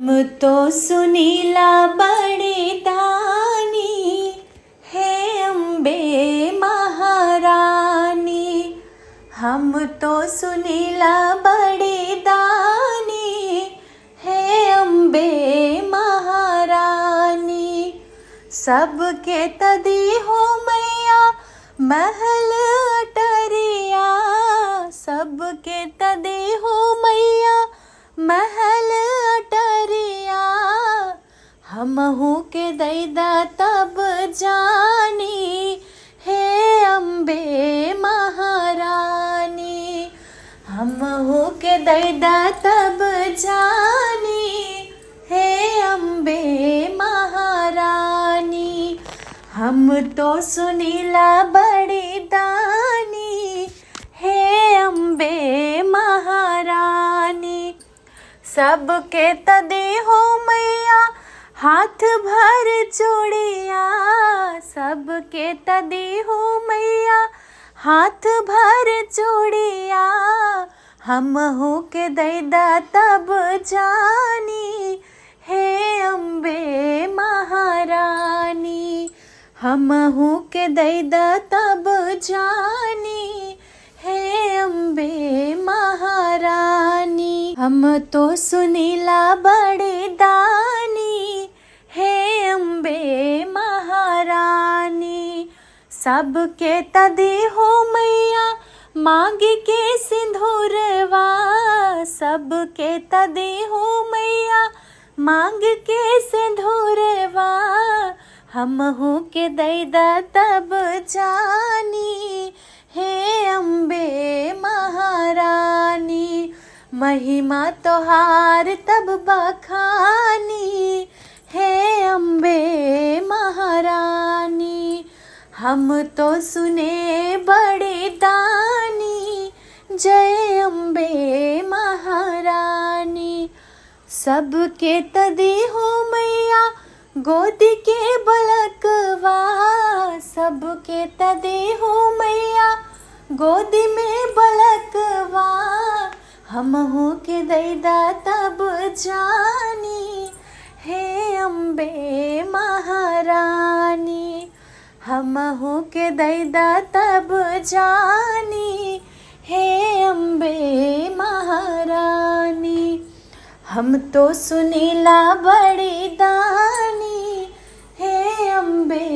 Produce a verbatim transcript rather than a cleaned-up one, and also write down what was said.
हम तो सुनीला बड़ी दानी, हे अम्बे महारानी। हम तो सुनीला बड़ी दानी, हे अम्बे महारानी। सबके त दिहो मैया महल अटरिया, सबके त दिहो मैया महल अटरिया। हमहू के दैदा तब जानी, हे अम्बे महारानी। हमहू के दैदा तब जानी, हे अम्बे महारानी। हम तो सुनीला बड़ी दानी, हे अम्बे महारानी। सबके त दिहो मैया हाथ भर चूड़िया, सबके त दिहो मैया हाथ भर चूड़िया। हमहू के दैदा तब जानी, हे अम्बे महारानी। हमहू के दैदा तब जानी, हे अम्बे महारानी। हम तो सुनीला बड़ी दानी, हे अम्बे महारानी। सबके त दिहो मैया मांग के सिंदूरवा, सबके त दिहो मैया मांग के सिंदूरवा। हमहू के दैदा तब जानी, हे अम्बे महारानी। महिमा तोहार तब बखानी, हे अम्बे महारानी। हम तो सुने बड़ी दानी, जय अम्बे महारानी। सबके त दिहो मैया गोदी के बलकवा, सबके त दिहो मैया गोदी में बलकवा। हमहू के दैदा तब जानी, हे अम्बे महारानी। हमहू के दैदा तब जानी, हे अम्बे महारानी। हम तो सुनीला बड़ी दानी, हे अम्बे